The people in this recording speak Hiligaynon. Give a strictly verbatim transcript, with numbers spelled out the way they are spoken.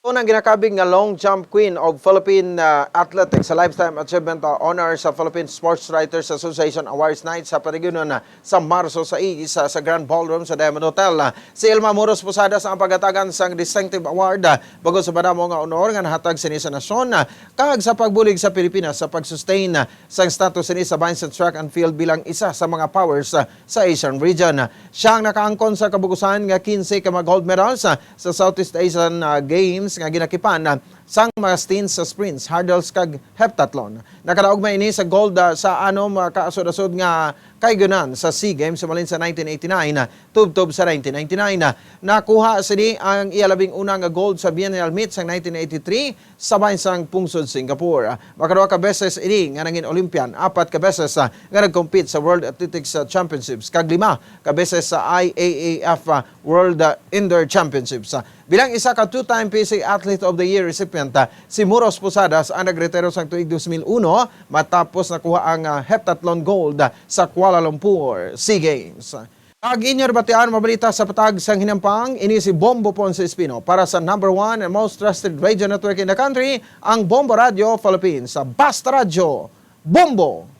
Ito ang ginakabig nga long jump queen of Philippine, ah, athletics sa Lifetime Achievement, ah, Honor sa Philippine Sports Writers Association Awards Night sa Parigyonon, ah, sa Marso sais, ah, sa Grand Ballroom sa Diamond Hotel. Ah, si Ilma Muros Posadas ang pagatagan sang distinctive award, ah, bangod sa madamo nga honor nga nahatag sini sa nasyon, ah, kag sa pagbulig sa Pilipinas sa pag-sustain, ah, sang status sini sa bahin sa track and field bilang isa sa mga powers, ah, sa Asian region. Siya ang nakaangkon sa kabugusan nga quince ka mga gold medals, ah, sa Southeast Asian, ah, Games nga ginakipan, ah, sang mga stints sa sprints, hurdles, kag heptathlon. Nakadaog man ini sa gold, ah, sa anom, ah, ka asod-asod nga kaigsunan sa SEA Games sa Valencia nineteen eighty-nine, ah, tubtob sa nineteen ninety-nine. Ah, nakuha sini ang iya labing una nga gold sa biennial meet sa nineteen eighty-three sa bahin sang pungsod Singapore. Ah, makaduha ka beses ini nga nangin Olympian, apat ka beses, ah, nga nag-compete sa World Athletics, ah, Championships, kag lima ka beses sa I A A F, ah, World, ah, Indoor Championships. Ah, bilang isa ka two-time P S A Athlete of the Year recipient, ah, si Muros Posadas ang nagretiro sang tuig dos mil uno matapos nakuha ang, ah, heptathlon gold, ah, sa Kuala Lumpur SEA Games. Kag inyo nabatian, mabalita sa patag sang hinampang, ini si Bombo Ponce Espino para sa number one and most trusted radio network in the country, ang Bombo Radio Philippines. Sa Basta Radyo, Bombo!